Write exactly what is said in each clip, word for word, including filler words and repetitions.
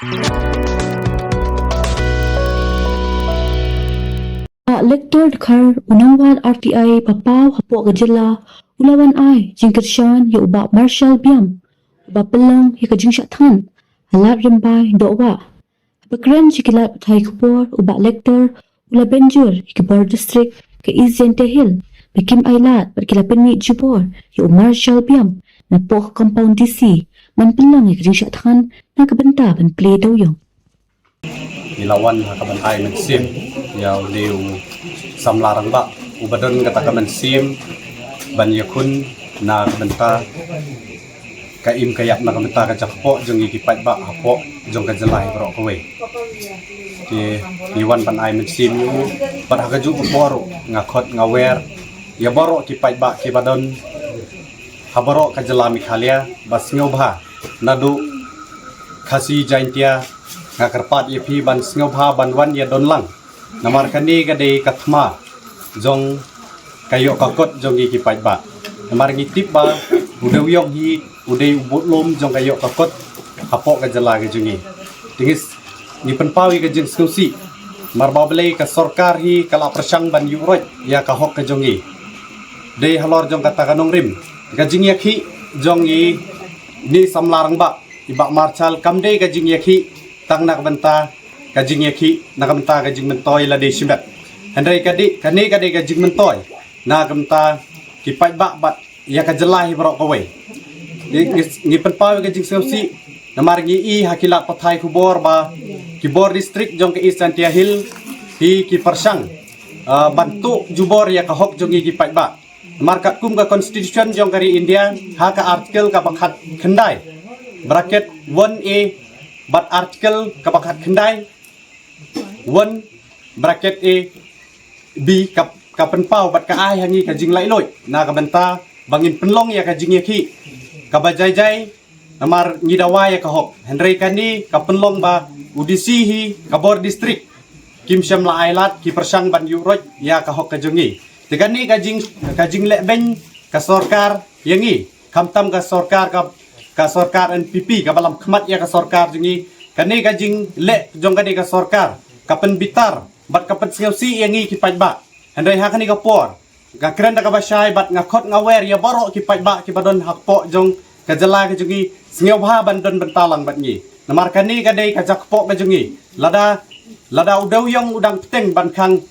Bah Lector Dkhar, u nongwan R T I ba paw hapoh ka jylla, u la wan ai jingkyrshan ïa u Bah Marshal Biam, uba pynlong ïa ka jingshah thngan ha Lad Rymbai Dohwah. Haba kren sha ki lad pathai khubor, u Bah Lector u la pynjur ïa ki bor district ka East Jaintia Hills ba kim ailad bad ki la pynmih jubor ïa u Marshal Biam napoh ka compound D C ban pynlong ïa ka jingshah thngan na ka bynta ban plie dewïong. Ngi la wan ha ka ban ai mynsiem ïa u dei u samla rangbah uba don kata ka mynsiem ban ïakhun na ka bynta ka im ka ïap na ka bynta ka jakpoh jong ngi ki paidbah hapoh jong ka jylla hi baroh kawei. Te ngi wan ban ai mynsiem ïa u bad ha kajuh ka por ruh nga khot nga wer ïa baroh ki paidbah kiba don ha baroh ka jylla Meghalaya ba sngewbha naduh Khasi Jaintia, nga kyrpad ïa phi ban sngewbha ban wan ïa don lang. Namar kane ka dei ka thma jong ka ïoh ka kot jong ngi ki paidbah. Namar ngi tip ba u dewïong hi u dei u budlum jong ka ïoh ka kot hapoh ka jylla ka jong ngi. Te ngi pynpaw ïa ka jingsngewsih. Namar ba balei ka sorkar hi ka la pyrshang ban ïuh roit ïa ka hok ka jong ngi. Dei halor jong kata ka nongrim. Ka jingïakhih jong ngi ne samla rangbah i Bah Marshal kam dei ka jingïakhih tang na ka bynta ka jingïakhih na ka bynta ka jingmyntoi lade shimet. Hynrei ka dei, kane ka dei ka jingmyntoi na ka bynta ki paidbah bad ïa ka jylla hi baroh kawei. Ngi, ngi, ngi pynpaw ïa ka jingsngewsih namar ngi i ha ki lad pathai khubor ba ki bor district jong ka East Jaintia Hills hi ki pyrshang, ah, ban tuh jubor ïa ka hok jong ngi ki paidbah. Namar katkum ka constitution jong ka ri India ha ka article kaba khatkhyndai, bracket one A, bad article kaba khatkhyndai one, bracket A, B, ka, ka pynpaw bad ka ai ha ngi ka jinglaitluid na ka bynta ba ngin pynlong ïa ka jingïakhih kaba jai jai. Namar ngi dawa ïa ka hok. Hynrei kane ka pynlong ba u D C hi ka bor district kim shym la ailad, ki pyrshang ban ïuh roit ïa ka hok ka jong ngi. Te kane ka jing, ka jingleh beiñ ka sorkar ïa ngi, khamtam ka sorkar ka, ka sorkar N P P kaba lam khmat ïa ka sorkar jong ngi. Kane ka jingleh jong kane ka sorkar ka pynbitar bad ka pynsngewsih ïa ngi ki paidbah. Hynrei ha kane ka por nga kren da kaba shai bad nga khot nga wer ïa baroh ki paidbah kiba don hapoh jong ka jylla ka jong ngi, sngewbha ban don bynta lang bad ngi. Namar kane ka dei ka jakpoh ka jong ngi. Lada, lada u dewïong u dang pteng ban khang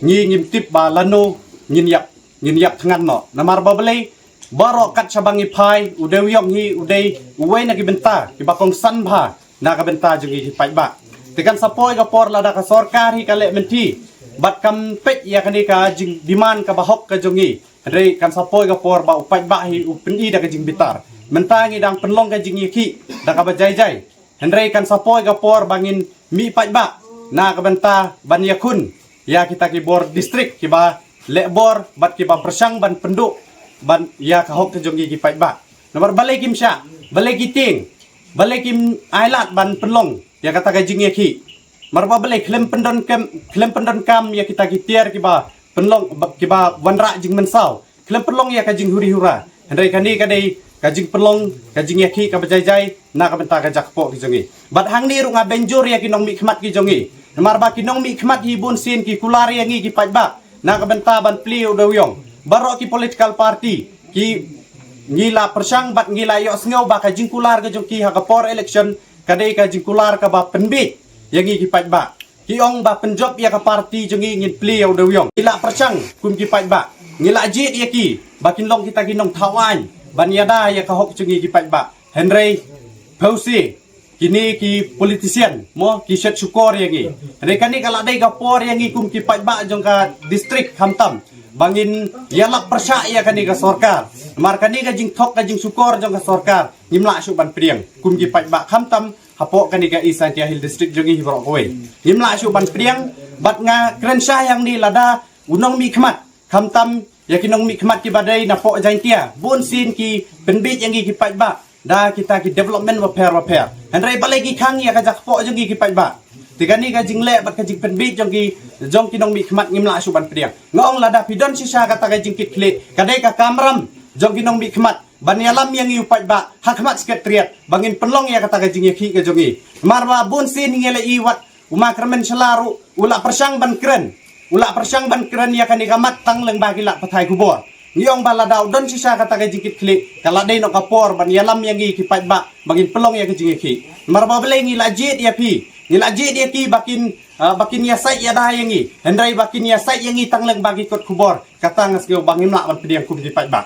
ngi, ngim tip ba lano ngin ïap, ngin ïap thngan noh. Namar ba balei, baroh kat shaba ngi phai, u dewïong hi u dei uwei na ki bynta kiba kongsan bha na ka bynta jong ngi ki paidbah. Te kan sa poi ka por lada ka sorkar hi ka leh mynthi bad kam peit ïa kane ka jingdemand kaba hok ka jong ngi. Hynrei kan sa poi ka por ba u paidbah hi u pyni da ka jingbitar. Mynta ngi dang pynlong ka jingïakhih da kaba jai jai. Hynrei kan sa poi ka por ba ngin mih paidbah na ka bynta ban ïakhun ïa kita ki bor district kiba leh bor bad kiba pyrshang ban pynduh ban ïa ka hok ka jong ngi ki paidbah. Namar balei kim shah, balei ki tieng, balei kim ailad ban pynlong ïa kata ka jingïakhih. Namar ba balei khlem pyndonkam, khlem pyndonkam ïa kita ki tiar kiba pynlong, ba, kiba wanrah jingmynsaw. Khlem pynlong ïa ka jinghuri hura. Hynrei kane ka dei ka jingpynlong ka jingïakhih kaba jai jai na ka bynta ka jakpoh ki jong ngi. Bad hangne ruh nga bynjur ïa ki nongmihkhmat ki jong ngi. Namar ba ki nongmihkhmat hi bun sien ki kular ïa ngi ki paidbah na ka bynta ban plie u dewïong. Baroh ki political party ki, ngi la pyrshang bad ngi la ïohsngew ba ka jingkular ka jong ki ha ka por election ka dei ka jingkular kaba pynbiej ïa ngi ki paidbah. Ki ong ba pynjop ïa ka party jong ngi ngin plie ïa u dewïong. Ngi la pyrshang kum ki paidbah, ngi la jied ïa ki ba kin long kita ki nongthaw aiñ ban ïada ïa ka hok jong ngi ki paidbah. Hynrei phewse kine ki politician mo ki shet shukor ïa ngi. Hynrei kane ka la dei ka por ïa ngi kum ki paidbah jong ka district khamtam ba ngin ïalap pyrshah ïa kane ka sorkar. Namar kane ka jingthok ka jingshukor jong ka sorkar ngim lah shuh ban pdiang kum ki paidbah khamtam hapoh kane ka East Jaintia Hills District jong ngi hi baroh kawei. Ngim lah shuh ban pdiang bad nga kren shai hangne lada u nongmihkhmat khamtam ïa ki nongmihkhmat kiba dei napoh Jaintia bun sien ki pynbiej ïa ngi ki paidbah da kita ki development bapher bapher. Hynrei balei ki khang ïa ka jakpoh jong ngi ki paidbah. Te kane ka jingleh bad ka jingpynbiej jong ki, jong ki nongmihkhmat ngim lah shuh ban pdiang. Nga ong lada phi don shisha kata ka jingkitkhlieh ka dei ka kamram jong ki nongmihkhmat. ban ïalam ïa ngi u paidbah ha khmat Secretariat ba ngin pynlong ïa kata ka jingïakhih ka jong ngi. Namar ba bun sien ngi la ïohi wat u ma Kyrmen Shylla ruh u la pyrshang ban kren, u la pyrshang ban kren ïa kane ka mat tang lyngba ki lad pathai khubor. Ngi ong ba lada u don shisha kata ka jingkitkhlieh, ka la dei noh ka por ban ïalam ïa ngi ki paidbah ba ngin pynlong ïa ka jingïakhih. Namar ba balei ngi la jied ïa phi, ngi la jied ïa ki ba kin, ah, ba kin ïasaid ïada ïa ngi, hynrei ba kin ïasaid ïa ngi tang lyngba ki kot khubor, kata nga sngew ba ngim lah ban pdiang kum ki paidbah.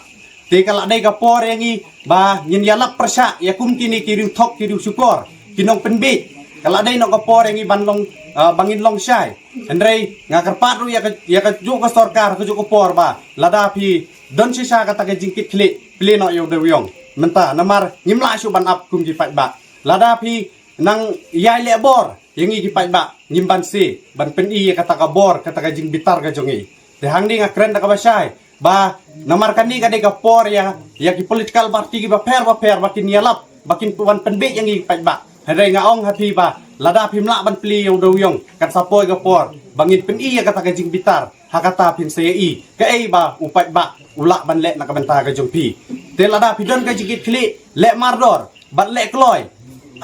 Te ka la dei ka por ïa ngi ba ngin ïalap pyrshah ïa kum kine ki riewthok ki riewshukor, ki nongpynbiej. Ka la dei noh ka por ïa ngi ban long, ah, ba ngin long shai. Hynrei nga kyrpad ruh ïa ka, ïa kajuh ka sorkar, kajuh ka por ba lada phi don shisha kata ka jingkitkhlieh, plie noh ïa u dewïong mynta, namar ngim lah shuh ban ap kum ki paidbah. Lada phi nang ïai leh bor ïa ngi ki paidbah, ngim banse ban pyni ïa kata ka bor, kata ka jingbitar ka jong ngi. Te hangne nga kren da kaba shai ba namar kane ka dei ka por ïa, ïa ki political party kiba pher bapher ba kin ïalap, ba kin wan pynbiej ïa ngi ki paidbah. Hynrei nga ong ha phi ba lada phim lah ban plie ïa u dewïong, kan sa poi ka por ba ngin pyni ïa kata ka jingbitar. Ha kata phin sa ïohi kaei ba u paidbah u lah ban leh na ka bynta ka jong phi. Te lada phi don ka jingkitkhlieh, leh mardor bad leh kloi,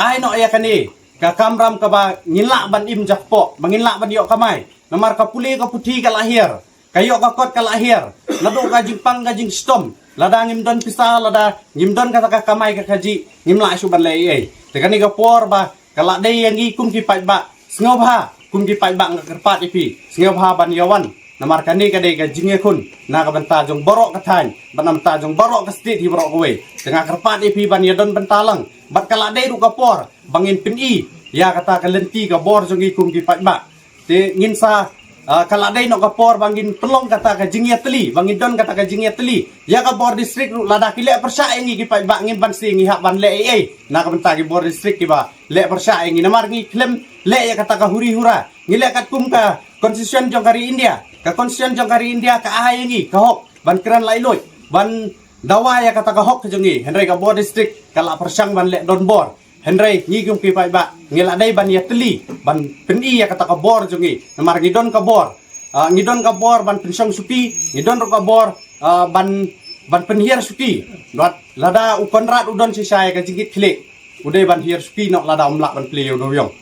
ai noh ïa kane ka kamram kaba ngin lah ban im jakpoh, ba ngin lah ban ïoh kamai. Namar ka pule ka puthi ka la hiar, ka ïoh ka kot ka la hiar. Naduh ka jingpang ka jingshitom, lada ngim don pisa, lada ngim don kata ka kamai ka kajih, ngim lah shuh ban leh ei ei. Te kane ka por ba ka la dei ïa ngi kum ki paidbah. Sngewbha kum ki paidbah, nga kyrpad ïa phi, sngewbha ban ïawan. Namar kane ka dei ka jingïakhun na ka bynta jong baroh ka thaiñ, bad na bynta jong baroh ka state hi baroh kawei. Te nga kyrpad ïa phi ban ïadon bynta lang. Bad ka la dei ruh ka por ba ngin pyni ïa kata ka lynti ka bor jong ngi kum ki paidbah. Te ngin sa, ah, ka la dei noh ka por ba ngin pynlong kata ka jingïatylli, ba ngin don kata ka jingïatylli ïa ka bor district ruh. Lada ki leh pyrshah ïa ngi ki paidbah, ngim banse ngi hap ban leh ei ei na ka bynta ki bor district kiba leh pyrshah ïa ngi. Namar ngi khlem leh ïa kata ka huri hura. Ngi leh katkum ka constitution jong ka ri India. Ka constitution jong ka ri India ka ai ïa ngi ka hok ban kren laitluid, ban dawa ïa kata ka hok ka jong ngi. Hynrei ka bor district ka la pyrshang ban leh donbor. Hynrei ngi kum ki paidbah ngi la dei ban ïatylli, ban pyni ïa kata ka bor jong ngi. Namar ngi don ka bor, ah, ngi don ka bor ban pynshong shuki, ngi don ruh ka bor, ah, ban, ban pynhiar shuki. Bad lada u Conrad u don shisha ïa ka jingkitkhlieh, u dei ban hiar shuki noh lada um lah ban plie ïa u dewïong.